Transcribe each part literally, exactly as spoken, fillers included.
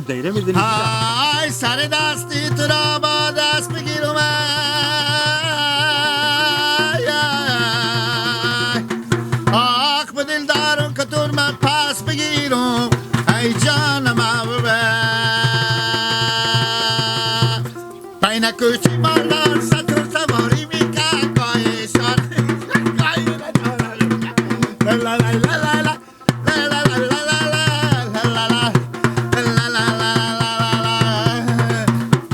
دایره می‌زنی. آی سر دستی تو را با دست بگیرم، آی، آی. آخ به دلدارم که تو من پس بگیرم، ای جان ما ببر. پینه کوچی مالدار ستور سواری می‌کن، گاهی شار، گاهی لا لا لا لا.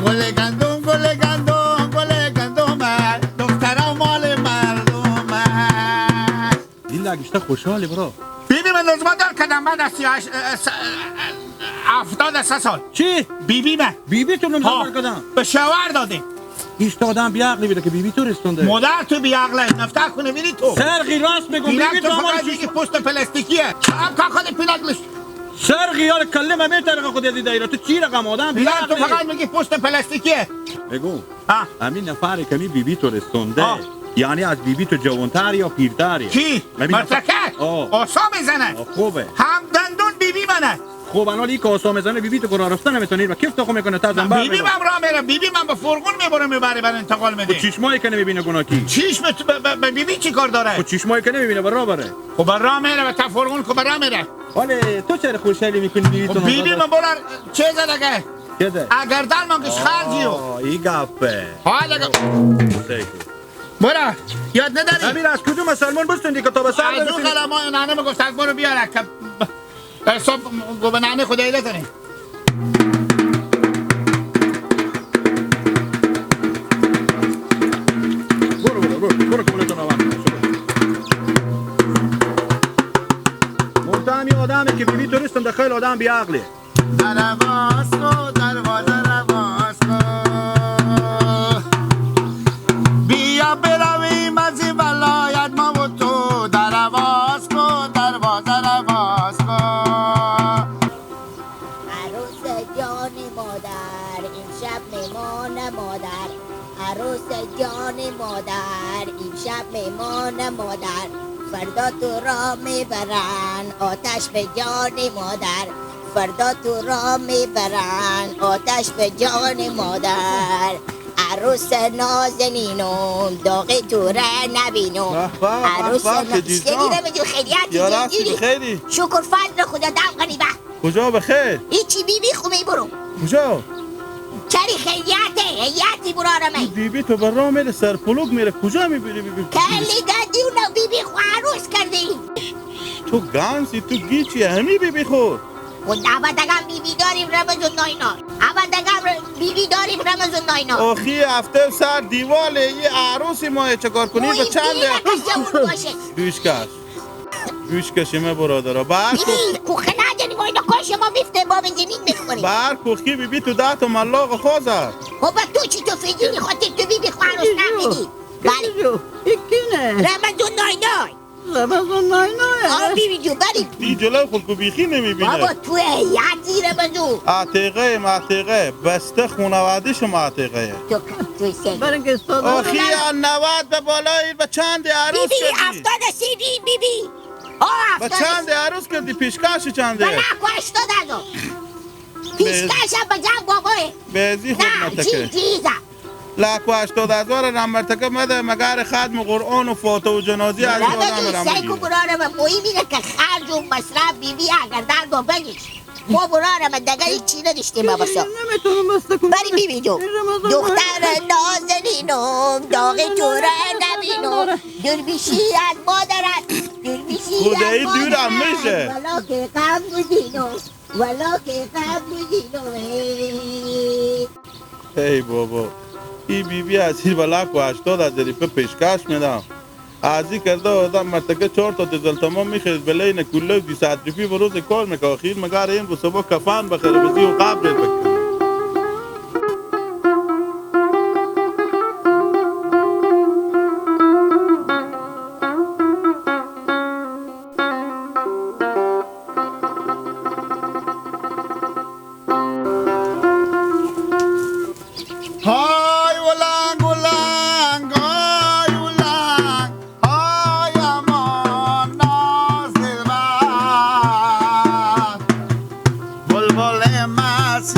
گل گندم، گل گندم، گل گندم، دخترا مال مردم. این لگشته خوشحالی برو. بیبی من نزما دار کردم بعد از سی و هشت، اه، س-، اه، هفتاد سه سال. چی؟ بیبی من. بیبی تو نزما ها. دار کردم؟ به شوهر دادیم. هیچ تا آدم بی‌عقلی بیده که بی‌بی تو رسونده. مادر تو بی‌عقله، نفته کنه می‌ری تو. سرقی راست می‌گم، پینک بی‌بی تو تو فقط می‌گی پشت پلاستیکیه. چپ کا خود پینک لش. سرقی یار کلمه می‌تره خود از این دایره. تو چی رقم آدم پینک تو بی‌عقلی؟ فقط می‌گی پشت پلاستیکیه. بگو. ها. همین نفر کمی بی‌بی تو رسونده. ها. یعنی از بی‌بی تو جوانتر یا پیرتری؟ کی؟ همین نفر. مرتکه؟ آه. آسا می‌زنه. آه، خوبه. هم دندون بی‌بی منه. خب، الان این که آسا می‌زنه، بی‌بی تو کجا رفته نمی‌تونه، و کیف تو خو می‌کنه، تا زنبر بی‌بی می‌گه. من راه میره، بی‌بی من به فرغون می‌بره، می‌بره، بر انتقال خب می‌ده. چشمایی که نمی‌بینه گناه کی؟ چشم تو به، به، به بی‌بی چی کار داره؟ خب چشمایی که نمی‌بینه، به راه بره. خب به راه میره، به تا فرغون که به راه میره. حالا تو چرا خوشحالی می‌کنی بی‌بی تو خب بی‌بی نزده؟ من بولار چه زدگه؟ چه ده؟ اگر دل من کش خرجی رو. آه، این گپه. حالا گپ. سیکو. برا، یاد نداری؟ امیر، از کدوم سلمان بستون دی که تا به سر از اون برسیم؟ خلا ما ننه می‌گفت، از برو بیار، که ب-، حساب گو به ننه خدایی نکنی. برو، برو، برو، برو که بولتون آورد. متهم یه آدمی که بی‌بی تو رسونده، خیلی آدم بی‌عقلی. در باز کو، دروازه را باز کو. بیا برویم از این ولایت ما و تو. در باز کو، دروازه را باز کو. عروس جان مادر، امشب مهمان مادر. عروس جان مادر، امشب مهمان مادر، فردا تو را می‌برن آتش به جان مادر، فردا تو را می‌برن آتش به جان مادر. عروس نازنینم، داغ تو را نبینم. به به، به عروس به، نا-، چه جیجا. شنیدم جو خیریاتی یا جیجی. راستی بخیری. شکر فضل خدا دم غنی به. کجا بخیر؟ هیچی بی‌بی خو می‌برم. کجا؟ چری خیریاته، هیاتی برارمه. بی‌بی تو بر راه میره، سر پلوگ میره، کجا می‌بری بی‌بی؟ کلی گندی اونو بی‌بی خو عروس کردی. تو گنسی، تو گیچی، همی بی‌بی خو. خو دعوت اگم بی‌بی داریم رمضان ناینا. اما دگم بی‌بی داریم رمضان ناینا. آخی هفته سر دیواله، یه عروسی ما چه کار کنی؟ به چند؟ گوش کش. گوش کشیمه برادرا. بر کو. بی‌بی، کو خنا جنی ما اینا کاش ما بیفته باب زمین می‌کنی. بر کو خی بی‌بی تو ده تا ملاق خوازه. خب تو چی تو فیدینی خاطر تو بی‌بی خواروش نمیدی؟ بله. بی‌بی جو، این کینه؟ رمضان ناینای. رمضان ناینای. آه، بی‌بی جو، بری. تی جلو خود کو بیخی نمی‌بینه. بابا تو یادی رمضان. عتیقه، عتیقه. بسته خونوادیش عتیقه. تو ک-، تو سه. برنگ استاد. آخی نود به بالایی به چند عروس بی‌بی، کردی؟ هفتاد و سه بی، بی‌بی. آه، به هفتاد و سه. چند عروس کردی؟ پیشکش چنده؟ به لک و هشتاد هزار. پیشکش به جان بابای. به ازی خود نه، نتکه. جی، جیزه. لک و هشتاد هزار رم مرتکه مده، مگر ختم قرآن و فاتحه و جنازی از نه، آدم بگی، رم سیکو بگیره. برارم مهم اینه که خرج و مصرف بی‌بی اگر در با بگیش. ما برارم دگه هیچ چی نداشتیم بابا. نمی‌تونم بس کنم. بری بی‌بی جو. رمضان دختر نازنینم، داغ تو را نبینم. دور بیشی از مادرت، دور بیشی از مادرت. خدایی دور هم می‌شه. ولا که غم بودینم، ولا که غم بودینم. ای بابا، ای بی‌بی از این بلاک و هشتاد هزار روپیه پیشکش می‌دم. ازی کرده آدم مرتکه چهار تا دیزل تمام می‌خرید، بلین کله و بیست روپی به روز کار می‌کنه. آخیر مگر این به صبح کفن بخره، بزی و قبر بکنه. های ولنگ، ولنگ، های ولنگ، های امان نازل باد. بلبل مست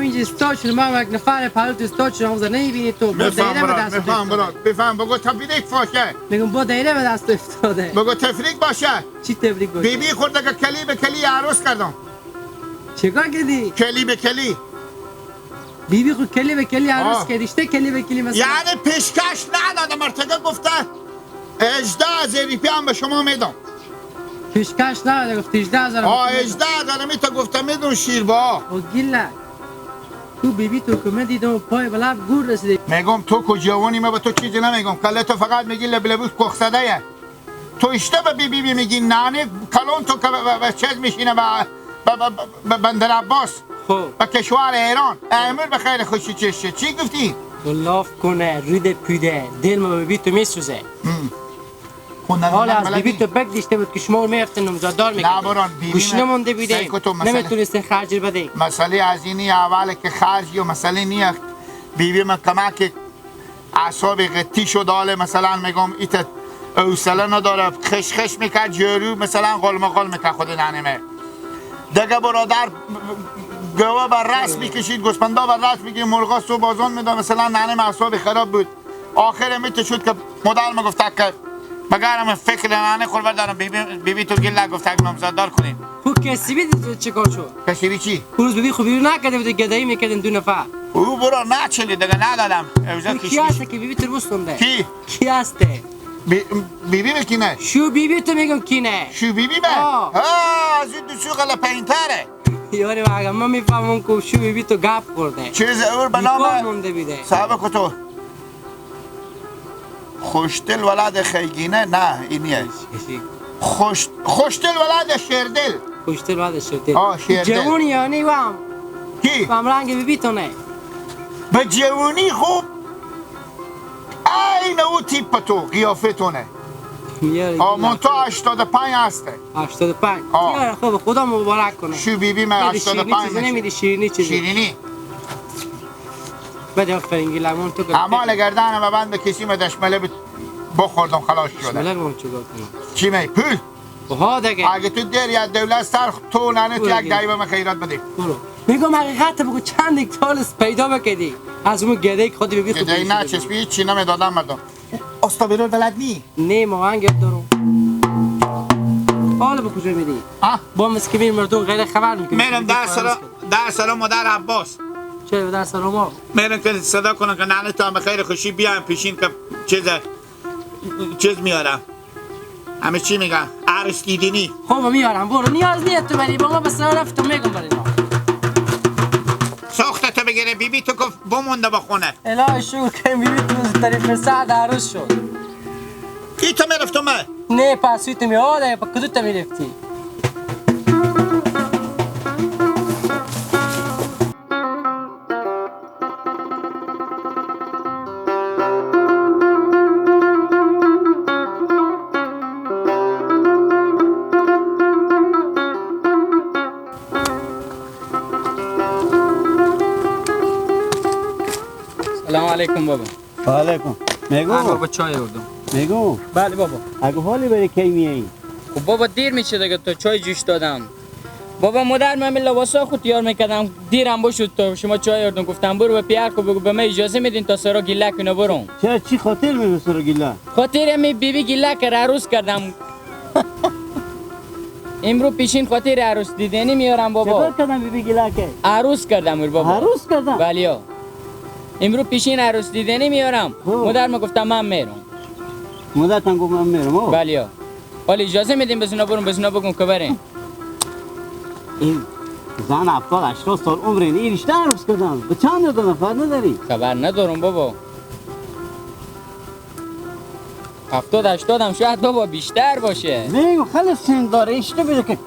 اینجا استاد شدم، من یک نفر پلو تو استاد شدم، همزه نمی‌بینی تو. با می‌فهم دایره به برات، دست می‌فهم افتاده. برات. بفهم، بگو تبریک باشه. می‌گم با دایره به دست افتاده. بگو تبریک باشه. چی تبریک باشه؟ بی‌بی خورده که کلی به کلی عروس کردم. چیکار کردی؟ کلی به کلی. بی‌بی خو کلی به کلی عروس آه. کردی، اشته کلی به کلی مثلا. یعنی پیشکش ندادم، مرتگه گفته هجده هزار روپیه هم به شما می‌دم. پیشکش نداده، گفت هجده هزار. آه، هجده هزار می تو گفته می‌دم شیر با. او گیلک. تو بی‌بی تو که من دیدم پای به لب گور رسیده. می‌گم تو کو جوانی، من به تو چیزی نمی‌گم. کله تو فقط می‌گی لب لبوس کخ زده یه. تو اشته به بی‌بی می‌گی ننه کلون تو که به، به، به چیز می‌شینه به، به، به، به، به بندر عباس. خب. به کشور ایران. امر به خیر خوشی چشه. چی گفتی؟ و لاف کنه، رود پیده، دل ما بی‌بی تو می‌سوزه. هم. خو ننه حالا از بی‌بی تو بگذشته بود که شما رو می‌رفتن نامزاددار می‌کردن. نه بران، بی‌بی گوش من نمونده بیده. سعی کو تو مسئله نمی‌تونستن خرج بده. مسئله از اینی اوله که خرج یا مسئله نیه. بی‌بی من کمک اعصاب قطی شد، حال مثلا می‌گم ایت حوصله نداره، خش خش می‌کرد، جارو مثلا غلم غلم می‌کرد خود ننمه. دیگه برادر گوا بر راست می‌کشید، گوسپندا بر راست می‌کشید، مرغا صبح آزان می‌داد، مثلا ننم اعصاب خراب بود. آخر میت شد که مادر ما گفته که مگرم فکر ننه خور بردارم، بی‌بی، بی‌بی تو گله گفته که نامزاددار کنیم. خو کسی بیدی تو چیکار شد؟ کسی بی چی؟ اون روز بی‌بی خو بیرون نکرده بودی، گدایی می‌کردن دو نفر. او برو نچلی دیگه ندادم. اوزا تو کی کشمش. هسته که بی‌بی تو بوستونده؟ کی؟ کی هسته؟ بی-، بی‌بی به کی نه؟ شو بی‌بی تو می‌گم کی نه؟ شو بی‌بی به؟ آه. ها، از این دو سو غلا پایین‌تره. یاری واقعا من می‌فهمم که شو بی‌بی تو گپ خورده. چیز اور به نام بیکار مونده بیده. صاحب کتو. خوشدل ولد خیگینه؟ نه، اینیه. کسی؟ خوش، خوشدل ولد شیردل. خوشدل ولد شیردل. آه، شیردل. جوون یعنی و هم. کی؟ و هم رنگ بی‌بی تو نه. به جوونی خوب. عین او تیپ تو، قیافه تو نه. یاره، آه، من تو هشتاد و پنج هسته. هشتاد و پنج. آه. یاره، خب، خدا مبارک کنه. شو بی‌بی من خیلی هشتاد و پنج شیرینی چیزی می‌شه. نمی‌دی، شیرینی چیزی. شیرینی. بده آفرین گیلک، من تو گل اما کردی. گردن ما بند به کسی ما دشمله بت-، بخوردم خلاص شده. بسم الله، من چیکار کنم؟ چی می؟ پول؟ ها دیگه. اگه تو دیر یا دولت سر تو ننه تو برو یک دیگه. دایبه من خیرات بده. برو. می‌گم حقیقت بگو، چند یک تالس پیدا بکدی؟ از اون گده که خودی ببی خود گده نه، چسبی چی نمی‌دادم مردم. استابیرول بلد نی؟ نه، ما آهنگ یاد دارم. حالا به کجا می‌ری؟ آه؟ با مسکین مردم غیر خبر می‌کنی. می‌رم در سلام، در سلام مادر عباس. چرا در سلام ها؟ می‌رم که صدا کنم که ننه تو هم خیر خوشی بیایم پیشین که چیز، چیز میارم. همه چی می‌گم. عروس دیدنی. خب میارم، برو، نیاز نیه تو بری، با ما به سر رفت تو می‌گم بری. ساخته تو بگیره، بی‌بی تو گفت بمونده به خونه. الهی شکر که بی‌بی تو طریف سعد عروس شد. ای تو می‌رفت و من؟ نه، پس ای تو می آده، پا کدو تو می‌رفتی؟ سلام علیکم بابا. و علیکم. میگو. آن بابا چای آوردم. میگو. بله بابا. اگه حالی بری کی میایی؟ خب بابا دیر می‌شه دیگه، تا چای جوش دادم. بابا مادر من لباسا خود تیار می‌کردم، دیرم بشد تا شما چای آوردم، گفتم برو به پیرکو بگو به من اجازه می‌دین تا سرا گیلک کنه برم. چرا چی خاطر می‌بی سرا گیلک؟ خاطر می بی‌بی گیلک را عروس کردم. امرو پیشین خاطر عروس دیدنی میارم بابا. چطور کردم بی‌بی گیلکه؟ عروس کردم اور بابا. عروس کردم؟ بله یا. امرو پیشین عروس دیدنی میارم. خب. مادر ما گفتم من میرم. مادر تان گفت من میرم، خب. بله یا. ولی اجازه می‌دیم بزنا برم، بزنا بگم که بریم. این زن هفتاد هشتاد سال عمره، این رشته عروس کردم. به چند دو نفر نداری؟ خبر ندارم بابا. هفتاد هشتاد هم شاید بابا بیشتر باشه. نه، خیلی سن داره، اشته بده که،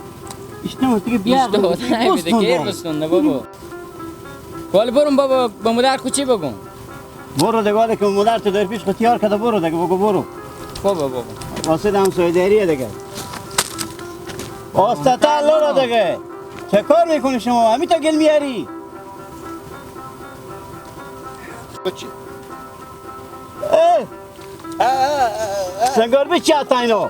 اشته بده که بیار اشته بده بده که بستون بده. بابا. ولی برم بابا، به مادر خود چی بگم؟ برو دیگه، ولی که مادر تو در پیش خود تیار کرده، برو دیگه، بگو برو. بابا، بابا. واسه همسایه‌داریه دیگه. واسه تعالی رو دیگه. چه کار می‌کنی شما؟ همین تا گل میاری؟ چی؟ اه! اه، اه، اه، اه. سنگار بی چی آتا اینو؟